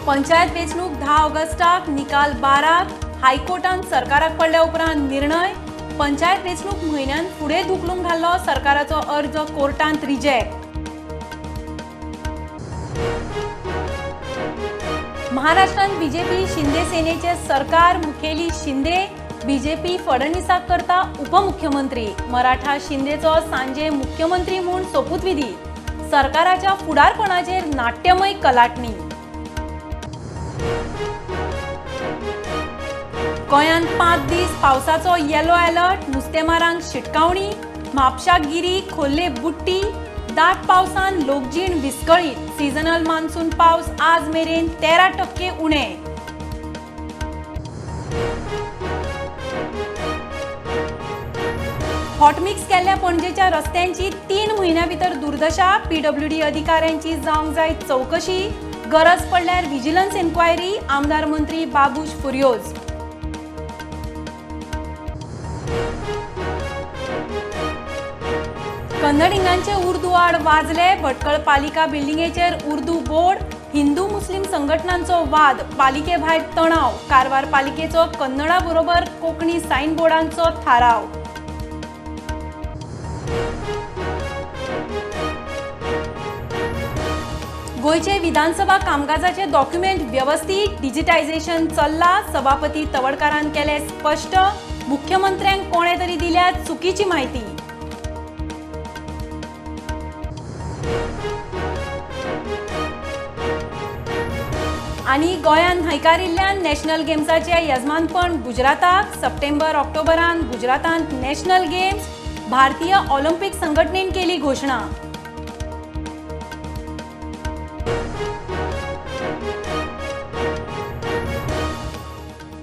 पंचायत वेंचणूक 10 ऑगस्टाक, निकाल 12. हायकोर्टान सरकाराक पडल्या उपरांत निर्णय. पंचायत वेंचणूक म्हयन्यान फुडें धुकलूंक घाल्लो सरकाराचो अर्ज कोर्टांत रिजेक्ट. महाराष्ट्रांत बीजेपी शिंदे सेनेचे सरकार, मुखेली शिंदे, बीजेपी फडणवीसाक करता उपमुख्यमंत्री. मराठा शिंदेचो सांजे मुख्यमंत्री म्हूण सोपूतविधी. सरकाराच्या फुडारपणाचेर नाट्यमय कलाटणी. गोंयांत 5 दीस पावसाचो येलो अलर्ट, नुस्तेमारांक शिटकावणी. म्हापशा गिरी खोल्ले बुट्टी, दाट पावसान लोकजीण विस्कळीत. सीझनल मान्सून पावस आज मेरेन 13% उणे. हॉटमिक्स केल्ल्या पणजेच्या रस्त्यांची 3 म्हयन्यां भितर दुर्दशा. पीडब्ल्यूडी अधिकाऱ्यांची जावंक जाय चवकशी, गरज पडल्यार विजिलन्स इन्क्वायरी. आमदार मंत्री बाबूश फुर्योज. कन्नडिंगांचे उर्दू आड वाजले. भटकळ पालिका बिल्डिंगेचेर उर्दू बोर्ड. हिंदू मुस्लीम संघटनांचो वाद, पालिके भायर तणाव. कारवार पालिकेचो कन्नडा बरोबर कोंकणी सायन बोर्डांचो थाराव. गोंयचे विधानसभा कामकाजाचे डॉक्युमेंट व्यवस्थीत, डिजिटायझेशन चल्ला. सभापती तवडकारान केले स्पश्ट. मुख्यमंत्र्यांक कोणे तरी दिल्या चुकीची म्हायती. आनी गोंयान न्हयकारिल्ल्यान नॅशनल गेम्साचे यजमानपण गुजराताक. सप्टेंबर ऑक्टोबरान गुजरातांत नॅशनल गेम्स, भारतीय ऑलिम्पिक संघटनेन केली घोशणा.